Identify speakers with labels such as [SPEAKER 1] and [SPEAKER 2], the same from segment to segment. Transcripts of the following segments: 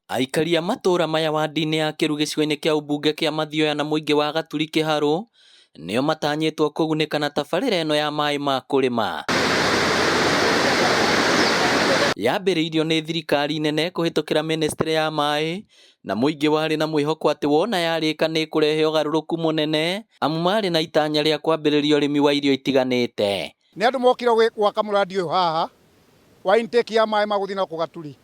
[SPEAKER 1] Aikari a matũũra maya wadi-inĩ ya Kĩru gĩcigo-inĩ kĩa ũmbunge kĩa Mathioya na mũingĩ wa Gaturi Kĩharũ nĩo matanyĩtwo kũgunĩka na tabarĩra ĩno ya maĩ ma kũrĩma. Yambĩrĩirio nĩ thirikari nene kũhĩtũkĩra ministry ya maĩ na mũingĩ warĩ na mwĩhoko atĩ wona yarĩka nĩ ĩkũrehe ũgarũrũku mũnene amu marĩ na itanya rĩa kwambĩrĩria ũrĩmi wa irio itiganĩte.
[SPEAKER 2] Nĩ andũ mokire gwaka mũrandi ũyũ haha wa intake ya maĩ ma gũthiĩ na Gaturi.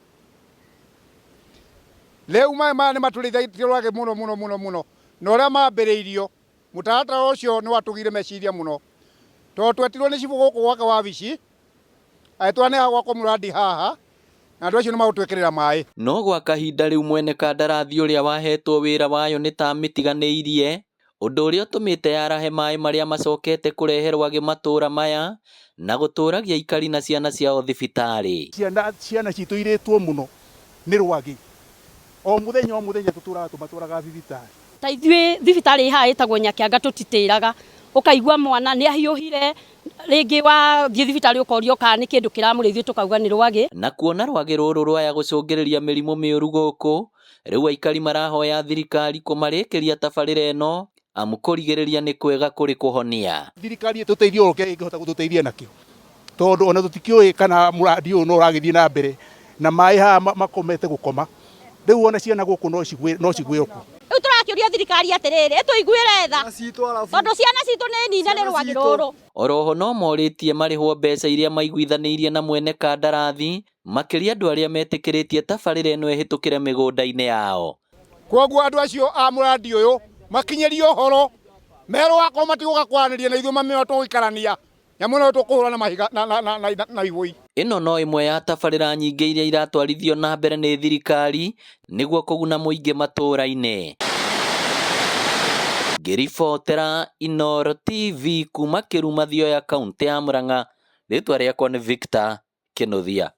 [SPEAKER 2] Rĩu maĩ maya nĩ matũrĩithĩtie rwagĩ mũno mũno mũno mũno, na ũrĩa mambĩrĩirio mũtaratara ũcio nĩ watũgire meciria mũno, tondũ twetirwo nĩ cibũ gũkũ gwake wabici agĩtwĩra nĩ hagwakwo mũrandi haha na andũ acio nĩ magũtwĩkĩrĩra maĩ.
[SPEAKER 1] No gwa kahinda rĩu mwene kandarathi ũrĩa wahetwo wĩra wayo nĩ ta amĩtiganĩirie, ũndũ ũrĩa ũtũmĩte yarahe maĩ marĩa macokete kũrehe rwagĩ matũũra maya na gũtũragia aikari na ciana ciao thibitarĩ.
[SPEAKER 3] Ciana citũ irĩtwo mũno nĩ rwagĩ, o mũthenya o mũthenya tũtũraga tũmatwaraga thibitarĩ.
[SPEAKER 4] Ta ithuĩ thibitarĩ haha ĩtagwo Nyakĩanga tũtitĩraga, ũkaigua mwana nĩ ahiũhire, rĩngĩ wathiĩ thibitarĩ ũkorio kana nĩ kĩndũ kĩramũrĩa, ithuĩ tũkauga nĩ rwagĩ.
[SPEAKER 1] Na kuona rwagĩ rũrũ rwaya gũcũngĩrĩria mĩrimũ mĩũru gũkũ, rĩu aikari marahoya thirikari kũmarĩkĩria tabarĩra ĩno amu kũrigĩrĩria nĩ kwega kũrĩ kũhonia.
[SPEAKER 3] Thirikari ĩtũteithie o kĩrĩa ĩngĩhota gũtũteithia nakĩo, tondũ ona tũtikĩũĩ kana mũrandi ũyũ no ũragĩthiĩ na mbere na maĩ haha makomete gũkoma. Rĩu ona ciana gũkũ no cigwĩrwo kuo.
[SPEAKER 4] Rĩu tũrakĩũria thirikari atĩrĩrĩ, ĩtũiguĩre tha tondũ ciana citũ nĩ nine nĩ rwagĩ rũrũ.
[SPEAKER 1] Oroho no morĩtie marĩhwo mbeca iria maiguithanĩirie na mwene kandarathi, makĩria andũ arĩa metĩkĩrĩtie tabarĩra ĩno ĩhĩtũkĩre mĩgũnda-inĩ yao.
[SPEAKER 2] Kwoguo andũ acio a mũrandi ũyũ makinyĩrio ũhoro merwo akorwo matigũka kwaranĩria na ithuĩ mamĩo tũgũikarania nyamũ ĩno tũkũhũra na mahiga na ibũi.
[SPEAKER 1] Ĩno no ĩmwe ya tabarĩra nyingĩ iria iratwarithio na mbere nĩ thirikari nĩguo kũguna mũingĩ matũũra-inĩ. Ngĩribotera Inooro TV kuma Kĩru Mathioya kaũntĩ ya Murang'a, rĩtwa rĩakwa nĩ Victor Kĩnuthia.